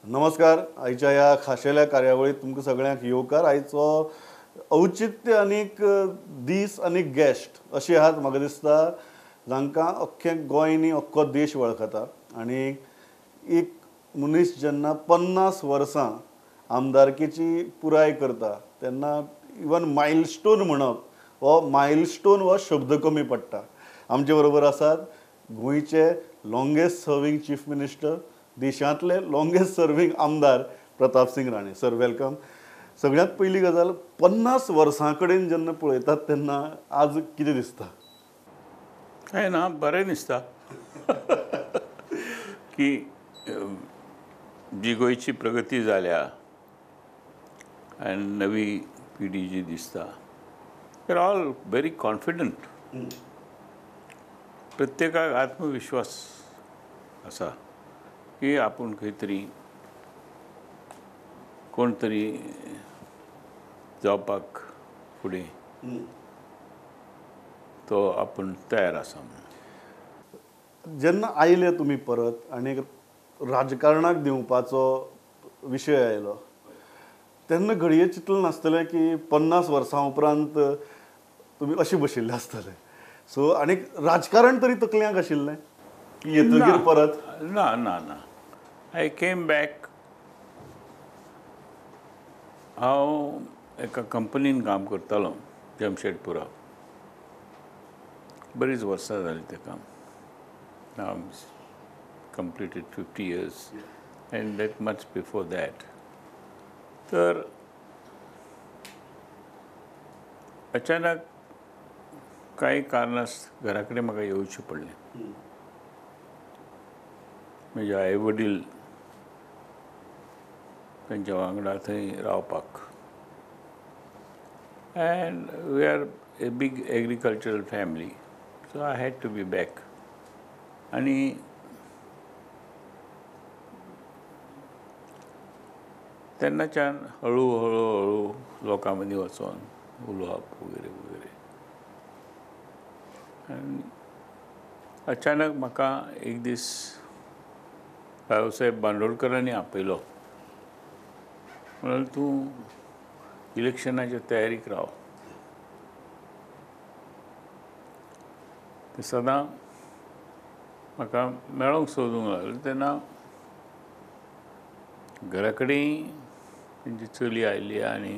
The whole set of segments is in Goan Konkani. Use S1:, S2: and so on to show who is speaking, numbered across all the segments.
S1: नमस्कार. आयच्या ह्या खाशेल्या कार्यावळीत तुमकां सगळ्यांक येवकार. आयचो औचित्य आनीक दीस आनी गेस्ट अशे आहात म्हाका दिसता जांकां अख्खें गोंय न्ही अख्खो देश वळखता. आनी एक मनीस जेन्ना 50 वर्सां आमदारकेची पुराय करता तेन्ना इवन मायलस्टोन म्हणप हो मायलस्टोन हो शब्द कमी पडटा. आमचे बरोबर आसात गोंयचे लॉंगेस्ट सर्वींग चीफ मिनिस्टर, देशांतले लॉंगेस्ट सर्वींग आमदार प्रतापसिंग राणे सर. Welcome. सगळ्यांत पयली गजाल, 50 वर्सां कडेन जेन्ना पळयतात तेन्ना आज कितें दिसता?
S2: काय ना, बरें दिसता की जी गोंयची प्रगती जाल्या आनी नवी पिढी जी दिसता, they are all very confident. प्रत्येकाक आत्मविश्वास आसा की आपूण खंय तरी कोण तरी जावपाक फुडें तो आपूण तयार आसा म्हणून.
S1: जेन्ना आयले तुमी परत आनी राजकारणाक दिवपाचो विशय आयलो तेन्ना घडये चिंतलें नासतलें की 50 वर्सां उपरांत तुमी अशें बशिल्ले आसतले. सो आनी राजकारण तरी तकल्यांक आशिल्लें की येतगीर परत?
S2: ना ना ना, I came back. हांव एका कंपनीन काम करतालो जमशेदपुरा. बरीच वर्सां जालीं तें काम. हांव completed 50 years and that much before that. तर अचानक कांय कारणास्तव घरा कडेन म्हाका येवचें पडलें. म्हजे आई वडील तांच्या वांगडा थंय रावपाक. And we are a big agricultural family, so I had to be back. आनी तेन्नाच्यान हळू हळू हळू लोकां मदीं वचोन उलोवप वगैरे वगैरे. आनी अचानक म्हाका एक दीस भाऊसाहेब बांदोडकरांनी आपयलो. म्हणून तूं इलेक्शनाच्या तयारीक राव. ते सदां म्हाका मेळोंक सोदूंक लागले. तेन्ना घरा कडेन तेंची चली आयली आनी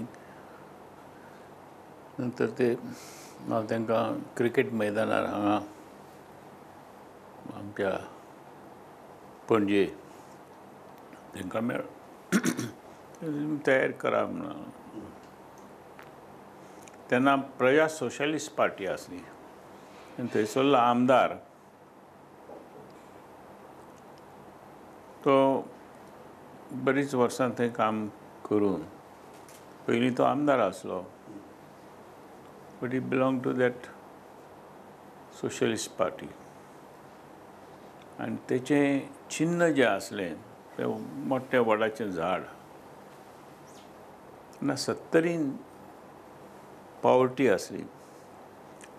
S2: नंतर ते हांव तांकां क्रिकेट मैदानार हांगा आमच्या पणजे तांकां मेळ्ळो. तयार करा म्हणून. तेन्ना प्रजा सोशलिस्ट पार्टी आसली आनी थंयसरलो आमदार तो बरीच वर्सां थंय काम करून पयलीं तो आमदार आसलो, but he belong to that socialist party. आनी तेचें चिन्न जें आसलें तें मोठें वडाचें झाड. तेन्ना 70 पावर्टी आसली.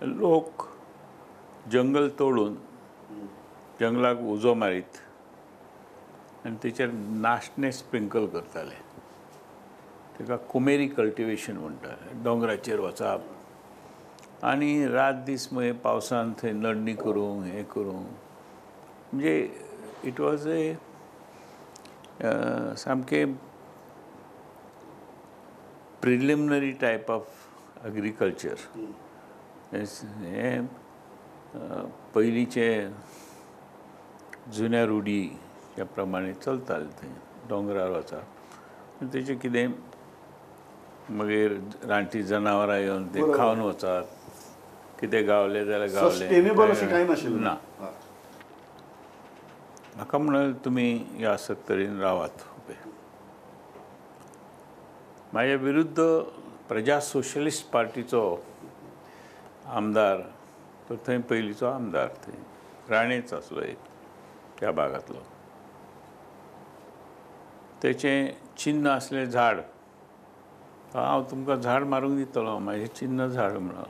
S2: लोक जंगल तोडून जंगलाक उजो मारीत आनी तेचेर नाशणें स्प्रिंकल करताले. ताका कुमेरी कल्टिवेशन म्हणटाले. दोंगराचेर वचप आनी रात दीस मागीर पावसान थंय नडणी करूंक हें करूंक, म्हणजे it was a सामकें प्रिलिमिनरी टायप ऑफ एग्रीकल्चर. हें पयलींचें जुन्या रुढी त्या प्रमाणे चलतालें थंय दोंगरार वचप. तेचें कितें मागीर रानटी जनावरां येवन ते खावन वचात, कितें गावलें जाल्यार गावलें ना. म्हाका म्हणलें तुमी ह्या 70 रावात उबे. म्हाज्या विरुद्ध प्रजा सोशलिस्ट पार्टीचो आमदार, तो थंय पयलींचो आमदार थंय राणेच आसलो एक त्या भागांतलो. तेचें चिन्न आसलें झाड. हांव तुमकां झाड मारूंक दितलो, म्हाजें चिन्न झाड म्हणून.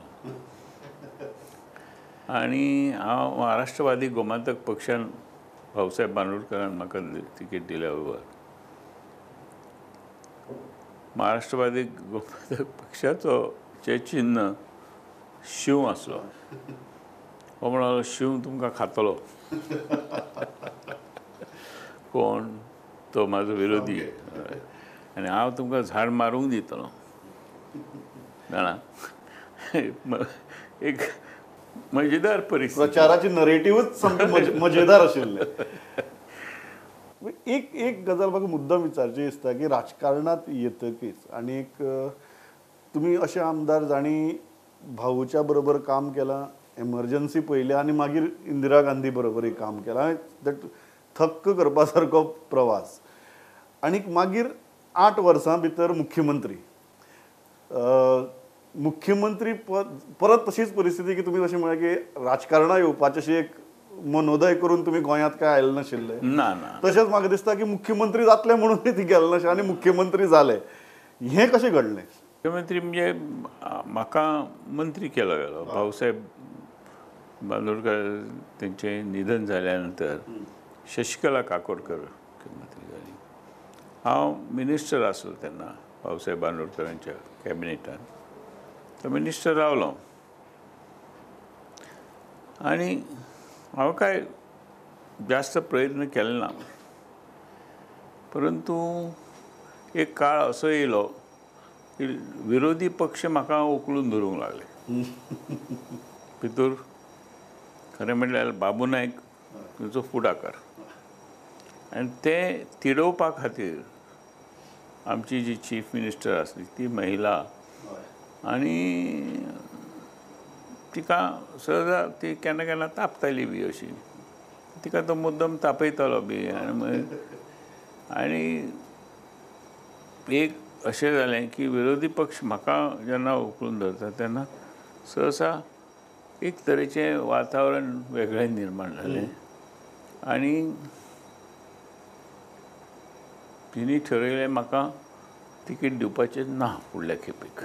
S2: आनी हांव महाराष्ट्रवादी गोमांतक पक्षान भाऊसाहेब बांदोडकरान म्हाका तिकेट दिल्या बरोबर महाराष्ट्रवादी गोमंतक पक्षाचो चें चिन्न शींव आसलो. हो म्हणलो शींव तुमकां खातलो. कोण तो म्हाजो विरोधी आनी हांव तुमकां झाड मारूंक दितलो जाणा. एक मजेदार परिस्थिती,
S1: प्रचाराची नरेटिव्हच सामकें मजेदार आशिल्लें. एक एक गजाल म्हाका मुद्दम विचारची दिसता की राजकारणांत येतकीच आनीक तुमी अशे आमदार जांणी भाऊच्या बरोबर काम केलां, एमर्जन्सी पळयल्या आनी मागीर इंदिरा गांधी बरोबरूय काम केलां, that थक्क करपा सारको प्रवास. आनीक मागीर 8 वर्सां भितर मुख्यमंत्री, मुख्यमंत्री पद परत तशीच परिस्थिती की तुमी अशें म्हळें की राजकारणां येवपाचें अशें एक मनोदय करून तुमी गोंयांत काय आयले नाशिल्ले.
S2: ना ना,
S1: तशेंच म्हाका दिसता की मुख्यमंत्री जातले म्हणून ती गेले नाशिल्ले आनी मुख्यमंत्री जाले. हें कशें घडलें?
S2: मुख्यमंत्री म्हणजे म्हाका मंत्री केलो गेलो. भाऊसाहेब बांदोडकर तेंचें निधन जाल्या नंतर शशिकला काकोडकर मुख्यमंत्री जाली. हांव मिनिस्टर आसलो तेन्ना भाऊसाहेब बांदोडकरांच्या कॅबिनेटान, तो मिनिस्टर रावलो आनी हांव काय जास्त प्रयत्न केले ना. परंतु एक काळ असो येयलो की विरोधी पक्ष म्हाका उखलून धरूंक लागले. भितर खरें म्हणल्यार बाबू नायक तांचो फुडाकार आनी ते तिडोवपा खातीर आमची जी चीफ मिनिस्टर आसली ती महिला आनी तिका सहजा ती केन्ना केन्ना तापताली बी अशी, तिका तो मुद्दम तापयतालो बी. आनी मागीर आनी एक अशें जालें की विरोधी पक्ष म्हाका जेन्ना उखलून धरता तेन्ना सहसा एक तरेचें वातावरण वेगळें निर्माण जालें आनी तिणी ठरयलें म्हाका तिकीट दिवपाचें ना फुडल्या खेपेक.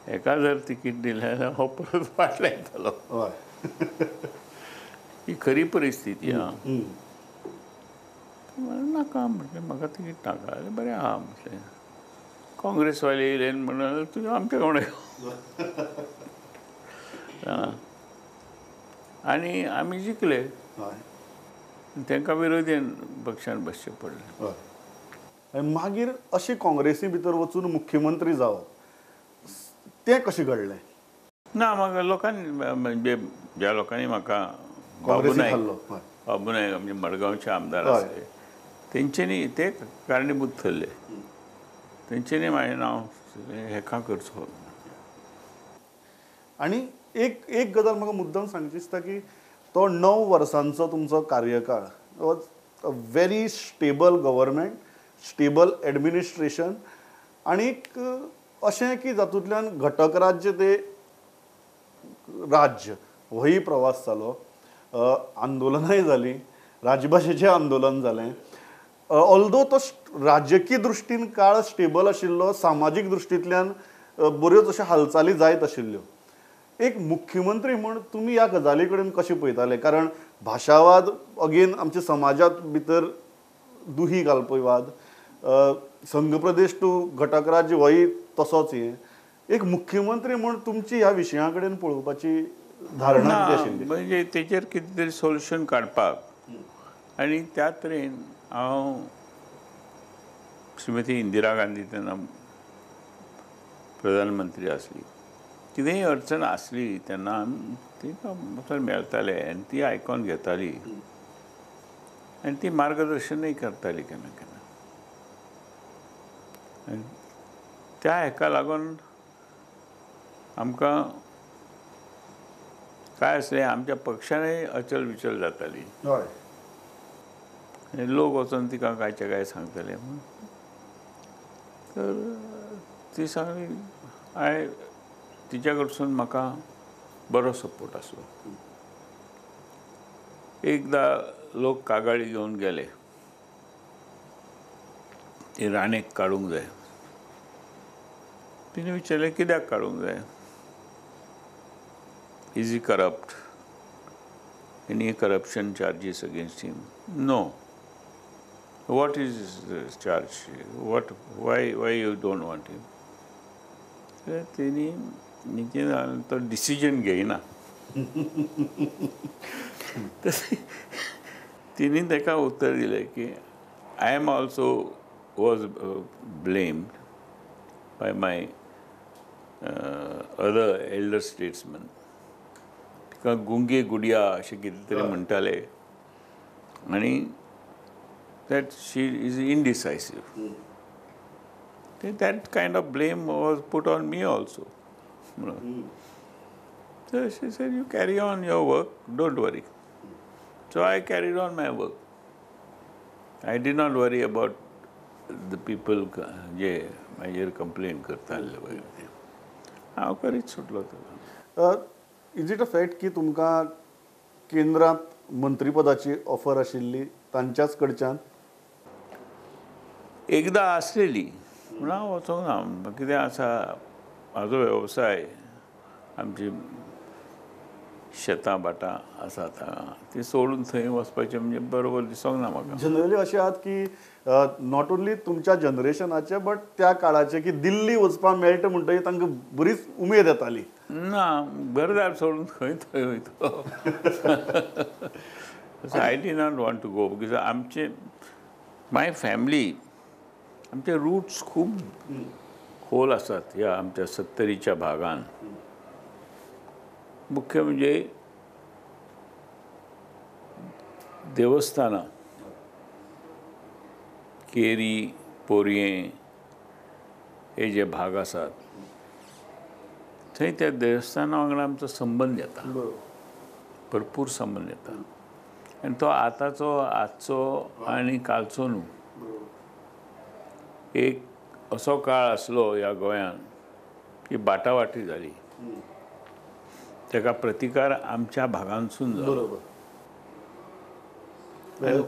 S2: एका जर तिकीट दिलें जाल्यार हो परत फाटल्यान येतलो. ही खरी परिस्थिती आहा. नाका म्हटलें, म्हाका तिकीट नाका. बरें आहा म्हटलें. काँग्रेसवाले येयले म्हणून तुजें आमच्या वांगडा आनी आमी जिखले. तांकां विरोधी पक्षान बसचें पडलें.
S1: मागीर अशें काँग्रेसी भितर वचून मुख्यमंत्री जावप तें कशें घडलें?
S2: ना, म्हाका लोकांनी म्हणजे ज्या लोकांनी म्हाका बाबू नायक, बाबू नायक म्हणजे मडगांवचे आमदार आसले तेंच्यांनी ते कारणीभूत थरले. तेंच्यांनी म्हाजें नांव हेका करचो.
S1: आनी एक एक गजाल म्हाका मुद्दम सांगची दिसता की तो 9 वर्सांचो तुमचो कार्यकाळ was a very stable government, stable administration आनीक अशें की जातूंतल्यान घटक राज्य ते राज्य होय प्रवास जालो. आंदोलनाय जालीं, राजभाशेचें आंदोलन जालें. ऑल्दो तो राजकीय दृश्टीन काळ स्टेबल आशिल्लो, सामाजीक दृश्टींतल्यान बऱ्योच अश्यो हालचाली जायत आशिल्ल्यो. एक मुख्यमंत्री म्हूण तुमी ह्या गजाली कडेन कशें पळयताले? कारण भाशावाद अगेन आमच्या समाजांत भितर दुही घालपी वाद, संघ प्रदेश टू घटक राज्य होय तसोच. हें एक मुख्यमंत्री म्हूण तुमची ह्या विशया कडेन पळोवपाची धारणा कितें आशिल्ली?
S2: म्हणजे तेचेर कितें तरी सोल्युशन काडपाक आनी त्या तरेन हांव श्रीमती इंदिरा गांधी तेन्ना प्रधानमंत्री आसली, कितेंय अडचण आसली तेन्ना तिका वचून मेळटाले आनी ती आयकोन घेताली आनी ती मार्गदर्शनूय करताली केन्ना केन्ना. आनी त्या हेका लागून आमकां काय आसलें, आमच्या पक्षानय अचल विचल जाताली. आनी लोक वचून तिका कांयचे काय सांगताले. तर ती सांगली हांवें तिच्या कडसून म्हाका बरो सपोर्ट आसलो. एकदां लोक कागाळी घेवन गेले ती राणेक काडूंक जाय. तिणें विचारलें कित्याक काडूंक जाय? Is he corrupt? Any corruption charges against him? No. What is charge, what why why you don't want him? तेणी कितें तो डिसिजन घेयना. तिणी ताका उत्तर दिलें की I am also was blamed by my other elder statesman. तिका गुंगे गुडिया अशें कितें तरी म्हणटाले आनी that she is indecisive. That kind of blame was put on me also. So she said, you carry on your work, don't worry. So I carried on my work. I did not worry about the people जे म्हाजेर कंप्लेन करताले वगैरे. हांव करीत सुटलो तो.
S1: Is it a fact की तुमकां केंद्रांत मंत्रीपदाची ऑफर आशिल्ली तांच्याच कडच्यान?
S2: एकदां आसलेली, पूण हांव वचोंक ना. कितें आसा, म्हाजो वेवसाय, आमची शेतां भाटां आसात ती सोडून थंय वचपाचें म्हणजे बरोबर दिसोंक ना म्हाका.
S1: जनरली अशें आहात की not only तुमच्या जनरेशनाचे बट त्या काळाचे की दिल्ली वचपाक मेळटा म्हणटकीर तांकां बरीच उमेद येताली.
S2: ना, घरदार सोडून खंय थंय वयतलो. I did not want to go because आमचे my family, आमचे रूट्स खूब खोल आसात ह्या आमच्या सत्तरीच्या भागान. मुख्य म्हणजे देवस्थानां, केरी, पोरयें हे जे भाग आसात थंय त्या देवस्थाना वांगडा आमचो संबंद येता, भरपूर संबंद येता. आनी तो आतांचो, आजचो आनी कालचो न्हू. एक असो काळ आसलो ह्या गोंयांत की बाटावाटी जाली, ताका प्रतिकार आमच्या भागांतसून जालो.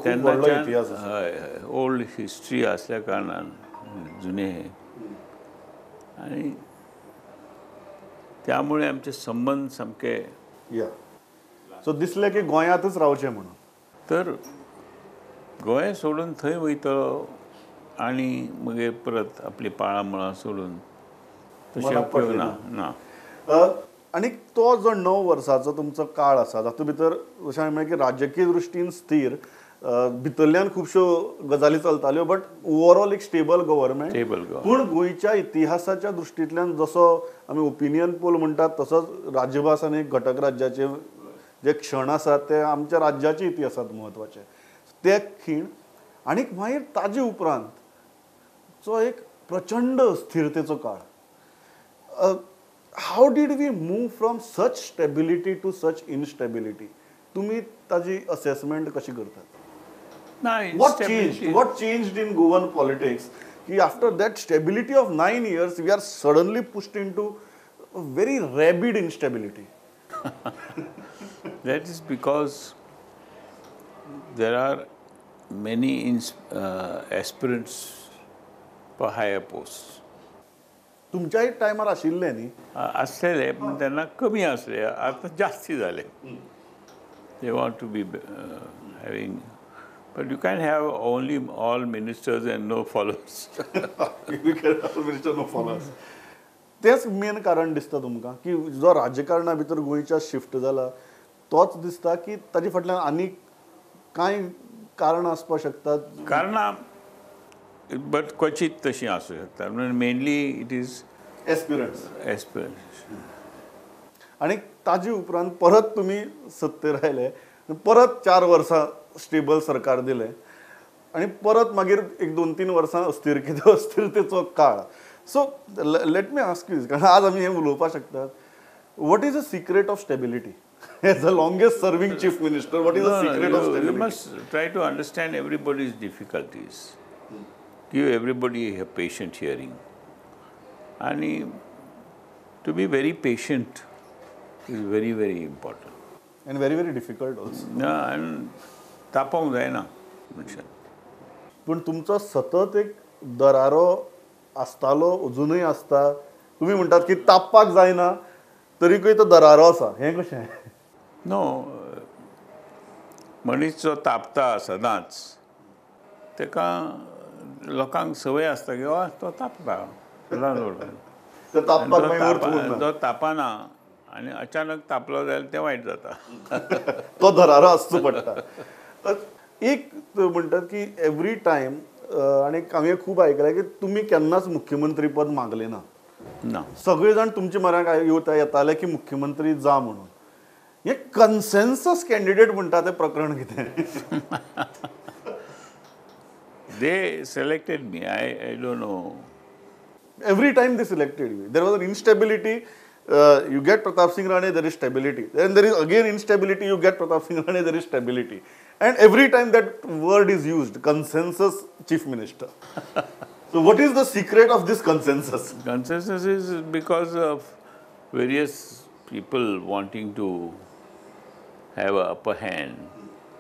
S2: तेन्नाच्यान हय हय ओल्ड हिस्ट्री आसल्या कारणान जुने हे, आनी त्यामुळे आमचे संबंद सामके.
S1: सो दिसलें की गोंयांतच रावचें म्हणून.
S2: तर गोंय सोडून थंय वयतलो आनी मागीर परत आपली पाळां मुळां सोडून तशें उपयोग ना. ना.
S1: आनी तो जो 9 वर्सांचो तुमचो काळ आसा तातूंत भितर जशें हांवें म्हणलें की राजकीय दृश्टीन स्थीर, भितरल्यान खुबश्यो गजाली चलताल्यो बट ओवरऑल एक स्टेबल गव्हर्मेंट.
S2: स्टेबल.
S1: पूण गोंयच्या इतिहासाच्या दृश्टींतल्यान जसो आमी ओपिनियन पोल म्हणटात तसोच राज्यभास आनी घटक राज्याचे जे क्षण आसात ते आमच्या राज्याच्या इतिहासांत म्हत्वाचे ते खीण. आनी मागीर ताजे उपरांत जो एक प्रचंड अस्थिरतेचो काळ. How did we move from such stability to such instability? तुम्ही ताजी असेसमेंट कशी करतात? What changed in Goan politics की after that stability of 9 years we are suddenly pushed into very rabid instability?
S2: That is because there are many aspirants for higher posts.
S1: तुमच्याय टायमार आशिल्ले न्ही?
S2: आसलेले, पूण तेन्ना कमी आसले, आतां जास्ती जाले. They want to be having, but you can have only all ministers and no followers.
S1: You can have minister no followers. तेच मेन कारण दिसता तुमकां की जो राजकारणा भितर गोंयच्या शिफ्ट जाला तोच दिसता की ताजे फाटल्यान आनी कांय कारणां आसपाक शकतात?
S2: कारणां बट क्वचीत तशी आसूं शकता. Mainly it is
S1: aspirants.
S2: Aspirants.
S1: आनी ताजे उपरांत परत तुमी सत्तेर आयले, परत 4 वर्सां स्टेबल सरकार दिलें आनी परत मागीर एक 2-3 वर्सां अस्थिरतेचो काळ. So let me ask you, कारण आज आमी हें उलोवपाक शकतात, what is the secret of stability? As the longest serving chief minister, what is the secret of stability?
S2: You must try to understand everybody's difficulties. Give everybody a patient hearing. And to be very patient is very, very important.
S1: And very, very difficult also.
S2: Yeah, and तापोवंक जायना मनशान.
S1: पूण तुमचो सतत एक दरारो आसतालो, अजुनूय आसता. तुमी म्हणटात की तापपाक जायना तरीकूय तो दरारो आसा, हें कशें?
S2: नो, मनीस जो तापता सदांच ताका लोकांक संवय आसता की तो तापता जो तापना आनी अचानक तापलो जाल्यार तें वायट जाता.
S1: तो धरारो आसचो पडटा. एक म्हणटात की एवरी टायम आनी हांवें खूब आयकलां की तुमी केन्नाच मुख्यमंत्रीपद मागलें ना.
S2: ना,
S1: सगळे जाण तुमचे म्हऱ्याक येताले की मुख्यमंत्री जा म्हणून. हे कन्सेन्सस कॅन्डिडेट म्हणटा तें प्रकरण कितें?
S2: They selected me. I don't know.
S1: Every time they selected you. There was an instability. You get Pratap Singh Rane, there is stability. Then there is again instability, you get Pratap Singh Rane, there is stability. And every time that word is used, consensus chief minister. So what is the secret of this consensus?
S2: Consensus is because of various people wanting to have an upper hand.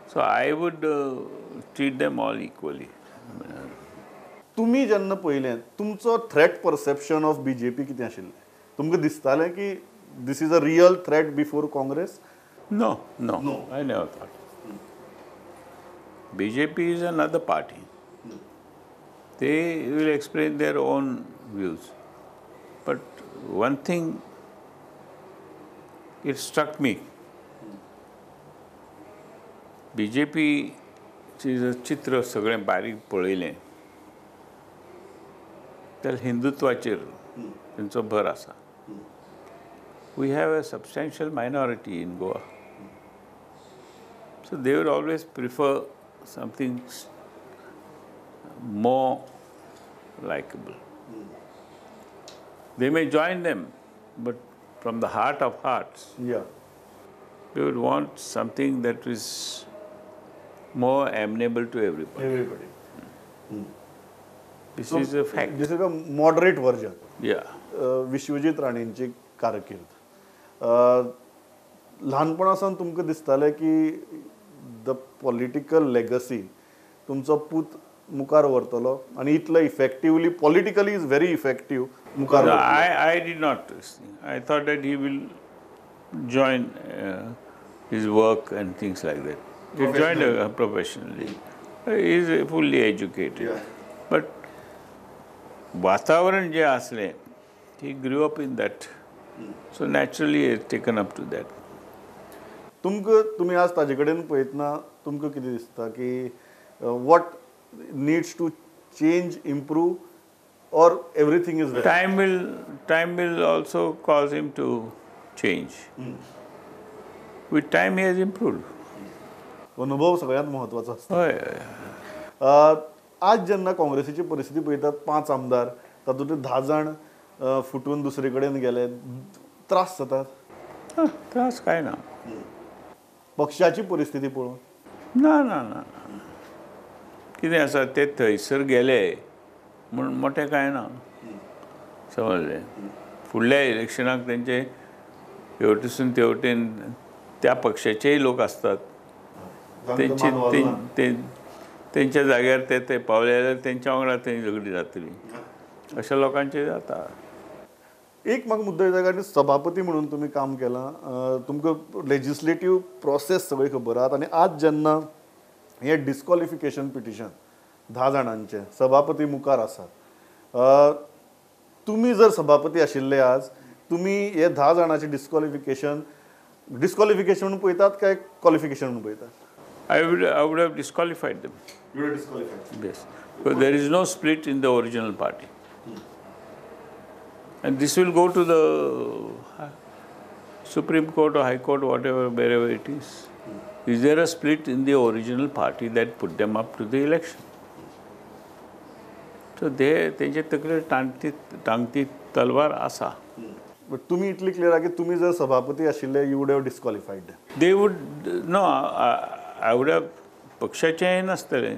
S2: So I would treat them all equally.
S1: तुम्ही जेन्ना पळयलें तुमचो थ्रेट परसेप्शन ऑफ बीजेपी कितें आशिल्लें? तुमकां दिसतालें की this is a real threat before Congress?
S2: No, no, I never thought. BJP is another party. They will explain their own views. But one thing, it struck me. BJP चित्र सगळें बारीक पळयलें जाल्यार हिंदुत्वाचेर तेंचो भर आसा. We have a substantial minority in Goa. So they will always prefer something more likable. They may join them, but from the heart of hearts,
S1: yeah,
S2: they would want something that is more amenable to everybody.
S1: Everybody.
S2: This
S1: so,
S2: is a fact.
S1: This is a moderate version.
S2: Yeah.
S1: Vishwajit राणेंची कारकीर्द ल्हानपणा सावन तुमकां दिसतालें की the political legacy तुमचो पूत मुखार व्हरतलो आनी इतलो effectively politically is very effective मुखार.
S2: I did not. I thought that he will join his work and things like that. He joined professionally. He is fully educated.
S1: Yeah.
S2: But वातावरण जे आसलें, he grew up in that. So naturally he has taken up to that.
S1: तुमकां तुमी आज ताजे कडेन पळयतना तुमकां कितें दिसता की what needs to change, improve, or everything is there?
S2: Time will also cause him to change. With time he has improved.
S1: अनुभव सगळ्यांत महत्वाचो आसता.
S2: हय.
S1: आज जेन्ना काँग्रेसीची परिस्थिती पळयतात, 5 आमदार तातूंतले 10 जाण फुटून दुसरे कडेन गेले, त्रास जातात?
S2: त्रास काय ना.
S1: पक्षाची परिस्थिती पळोवन?
S2: ना ना ना, कितें आसा ते थंयसर गेले म्हूण मोठें कांय ना. समजलें? फुडल्या इलेक्शनाक तेंचे हेवटेसून तेवटेन त्या पक्षाचेय लोक आसतात. तेंचे तेंच्या जाग्यार ते ते पावले जाल्यार तेंच्या वांगडा तें झगडी जातली, अशा लोकांचे जाता.
S1: एक म्हाका मुद्दो येता, कारण सभापती म्हणून तुमी काम केलां, तुमकां लेजिस्लेटीव प्रोसेस सगळी खबर आहात. आनी आज जेन्ना हें डिस्क्वॉलिफिकेशन पिटिशन 10 जाणांचें सभापती मुखार आसात, तुमी जर सभापती आशिल्ले आज, तुमी हे 10 जाणांचें डिस्क्वॉलिफिकेशन म्हणून पळयतात काय क्वॉलिफिकेशन म्हणून पळयतात?
S2: I would have disqualified them.
S1: You would have disqualified?
S2: Yes. Because there is no split in the original party. And this will go to the Supreme Court or High Court, whatever, wherever it is. Is there a split in the original party that put them up to the election? So they, तेंचे तकलेर टांगती तलवार आसा.
S1: But तुम्ही इतली क्लियर की तुम्ही जर सभापती आशिल्ले, you would have disqualified them.
S2: They would, no, I would have, पक्षाचें नासतलें.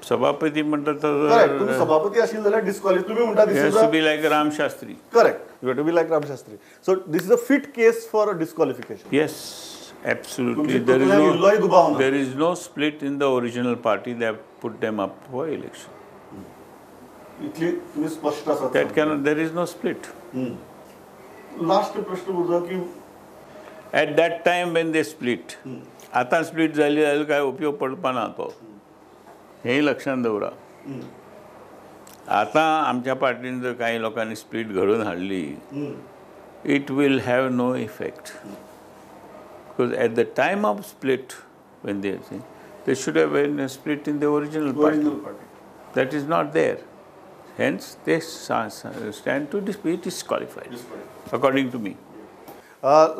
S2: सभापती म्हणटा
S1: तर तुम्ही सभापती आशिल्ले जाल्यार डिस्क्वॉलिफाय तुम्ही म्हणटा this
S2: is to be like Ram Shastri.
S1: Correct, you have to be like Ram Shastri. So this is a fit case for disqualification.
S2: Yes, absolutely. There is no split in the original party that put them up for election.
S1: इतली तुम्ही स्पष्ट आसात.
S2: That can, there is no split.
S1: Last प्रश्न उरलो की
S2: at that time when they split, आतां स्प्लीट जाली जाल्यार काय उपयोग पडपा ना तो. हेंय लक्षांत दवरा. आतां आमच्या पार्टीन जर कांय लोकांनी स्प्लीट घडोवन हाडली, it will have no effect. Because at the time of split, when they say, there should have been a split in the original party. That is not there. Hence, they stand to be disqualified, according to me.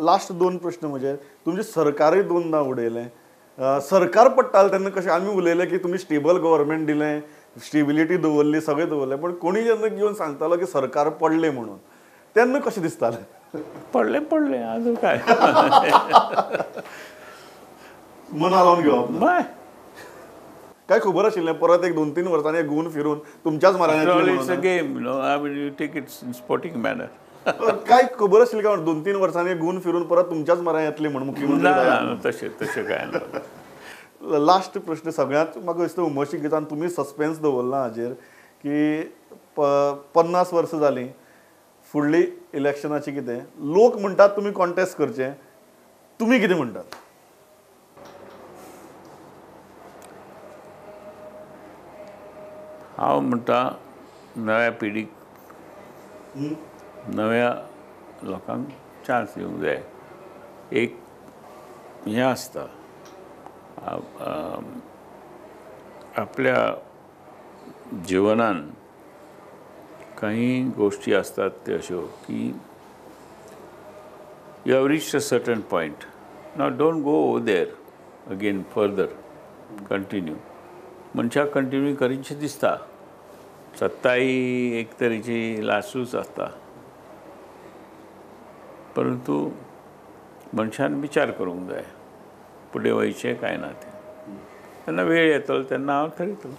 S1: Last दोन प्रश्न म्हणजे तुमचे सरकारय दोनदा उडयलें, सरकार पडटालें तेन्ना कशें आमी उलयलें की तुमी स्टेबल गव्हर्मेंट दिलें, स्टेबिलिटी दवरली, सगळें दवरलें, पण कोणी जेन्ना येवन सांगतालो की सरकार पडलें म्हणून तेन्ना कशें दिसतालें?
S2: पडलें पडलें आजून काय
S1: मना लावन घेवप ना. काय खबर आशिल्लें परत एक 2-3 वर्सांनी घुंवून फिरून तुमच्याच मारांनी?
S2: It's a game, no, I mean you take it in sporting manner.
S1: काय खबर आशिल्ली काय 2-3 वर्सांनी घुंवून फिरून परत तुमच्याच मारांनी येतली म्हणून मुख्यमंत्री?
S2: ना, तशें तशें काय ना.
S1: लास्ट प्रश्न सगळ्यांत म्हाका दिसता उमळशिकेचो, आनी तुमी सस्पेन्स दवरला हाजेर की 50 वर्सां जालीं फुडली इलेक्शनाची कितें लोक म्हणटात तुमी कॉन्टेस्ट करचें, तुमी कितें म्हणटात?
S2: हांव म्हणटा नव्या पिढीक, नव्या लोकांक चान्स दिवंक जाय. एक हें आसता आपल्या जिवनान काही गोष्टी असतात ते अश्यो की you have reached a certain point, now don't go there again further, continue. मनशाक कंटिन्यू करीनशें दिसता. सत्ता ही एक तरेची लासूच आसता, परंतु मनशान विचार करूंक जाय फुडें वयचें काय ना तें. तेन्ना वेळ येतलो तेन्ना हांव थरयतलो.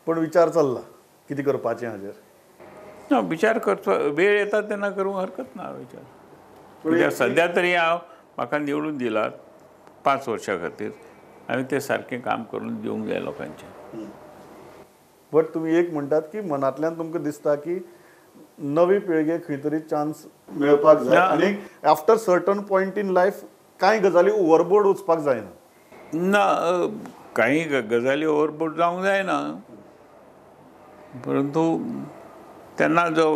S1: पण विचार चल्ला कितें करपाचें हाजेर?
S2: ना, विचार करचो, वेळ येता तेन्ना करूंक हरकत ना विचार. कित्याक सद्या तरी हांव म्हाका निवडून दिला 5 वर्सां खातीर, हांवें तें सारकें काम करून दिवंक जाय लोकांचें.
S1: बट तुमी एक म्हणटात की मनांतल्यान तुमकां दिसता की नवी पिळगेक खंय तरी चान्स मेळपाक जाय आनी after certain point in life कांय गजाली ओवरबोर्ड वचपाक जायना.
S2: ना, कांय गजाली ओवरबोर्ड जावंक जायना, परंतु तेन्ना जो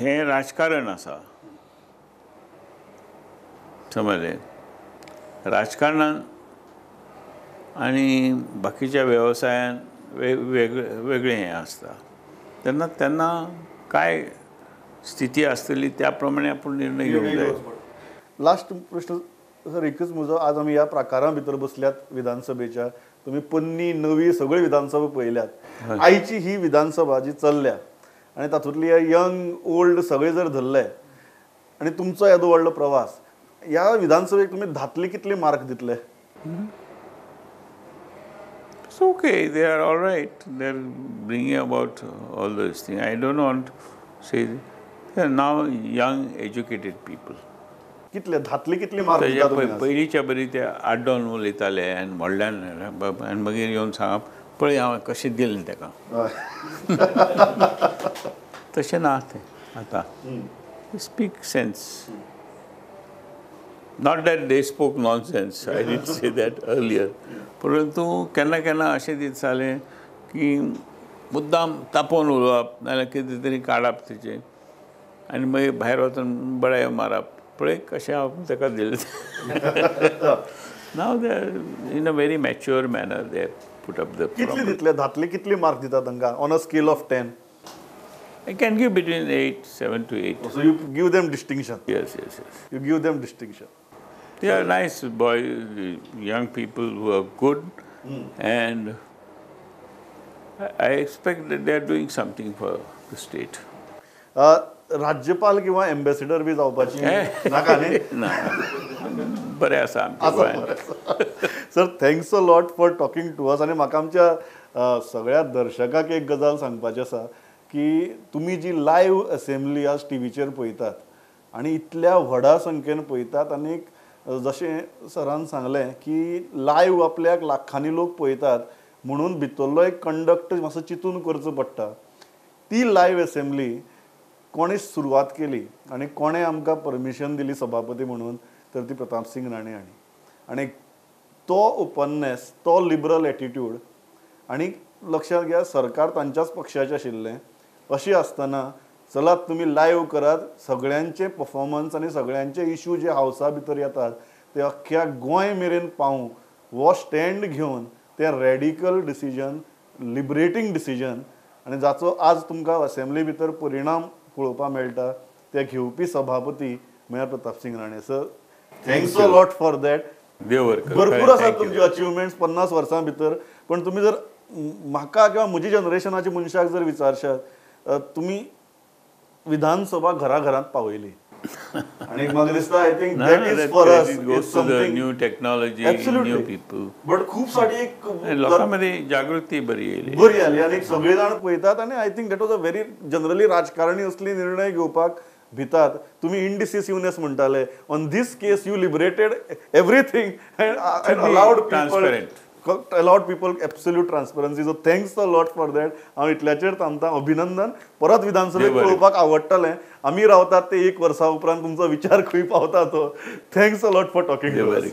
S2: हें राजकारण आसा, समजलें, राजकारणान आनी बाकीच्या वेवसायान वेगळे वेगळें हें आसता. तेन्ना तेन्ना काय स्थिती आसतली त्या प्रमाणे आपूण निर्णय घेवंक जाय.
S1: लास्ट प्रश्न सर एकच म्हजो, आज आमी ह्या प्रकारां भितर बसल्यात विधानसभेच्या, तुमी पन्नी नवी सगळी विधानसभा पळयल्यात, आयची ही विधानसभा जी चल्ल्या आनी तातूंतली यंग ओल्ड सगळे जर धरले आनी तुमचो येदो व्हडलो प्रवास, ह्या विधानसभेक तुमी धातले कितले मार्क दितले?
S2: It's okay, they are all right. They are bringing about all those things. I don't want to say they are now young, educated people.
S1: कितले धातले कितले मार्क दिता तुमी?
S2: पयलींच्या बरी ते आड्डोन उलयताले आनी व्हडल्यान, आनी मागीर येवन सांगप पळय हांवें कशें दिलें ताका. तशें ना तें आतां. Speak sense. Not that they spoke nonsense, I didn't say that earlier. परंतु केन्ना केन्ना अशें दिसतालें की मुद्दाम तापोवन उलोवप नाजाल्यार कितें तरी काडप तेचें आनी मागीर भायर वचून बडाय मारप, पळय कशें हांव ताका दिलें. Now they are in a very mature manner they put up the.
S1: कितले दितले धातले कितले मार्क दिता तांकां on a scale of 10?
S2: I can give between 8, 7 to 8.
S1: So you give them distinction?
S2: Yes, yes, yes.
S1: You give them distinction.
S2: They are nice boys, young people who are good, and I expect that they are doing something for the state.
S1: राज्यपाल किंवा एम्बेसिडर बी जावपाची नाका न्ही?
S2: ना, बरें आसा आमच्या गोंयांत.
S1: Sir, thanks a lot for talking to us. आनी म्हाका आमच्या सगळ्या दर्शकांक एक गजाल सांगपाची आसा की तुमी जी लायव्ह असेंब्ली आज टीव्हीचेर पळयतात आनी इतल्या व्हडा संख्येन पळयतात, आनी जशें सरान सांगलें की लायव्ह आपल्याक लाखांनी लोक पळयतात म्हणून भितरलो एक कंडक्ट मातसो चिंतून करचो पडटा. ती लायव्ह असेंब्ली कोणें सुरवात केली आनी कोणें आमकां परमिशन दिली सभापती म्हणून, तर ती प्रतापसिंग राणे हांणी. आनी तो ओपननेस, तो लिबरल एटिट्यूड आनी लक्षांत घ्या, सरकार तांच्याच पक्षाचें आशिल्लें. अशी आसतना चलात तुमी लायव्ह करात, सगळ्यांचे पफॉर्मन्स आनी सगळ्यांचे इशू जे हावसा भितर येतात ते अख्ख्या गोंय मेरेन पावूं हो स्टँड घेवन ते रॅडिकल डिसिजन, लिबरेटींग डिसिजन आनी जाचो आज तुमकां असेंब्ली भितर परिणाम पळोवपाक मेळटा ते घेवपी सभापती म्हळ्यार Pratapsingh Rane sir. Thanks a lot for that. भरपूर आसात तुमचे अचिव्हमेंट्स 50 वर्सां भितर, पण तुमी जर म्हाका किंवा म्हजी जनरेशनाच्या मनशाक जर विचारशात, तुमी विधानसभा घराघरांत पावयली आनी म्हाका दिसता I think that is for us
S2: something new technology, new people.
S1: But खूब साठी एक
S2: लोकांमध्ये जागृती बरी येयली,
S1: बरी आली आनी सगळे जाण पळयतात. आनी I think that was a very generally राजकारणी असली निर्णय घेवपाक भितात. तुमी इनडिसिसिवनेस म्हणटाले, on this case you liberated everything and allowed people, allowed people absolute transparency. So thanks a lot for that. हांव इतल्याचेर थांबता. अभिनंदन. परत विधानसभेत पळोवपाक आवडटलें. आमी रावतात ते एक वर्सा उपरांत तुमचो विचार खंय पावता तो. Thanks a lot for talking to us.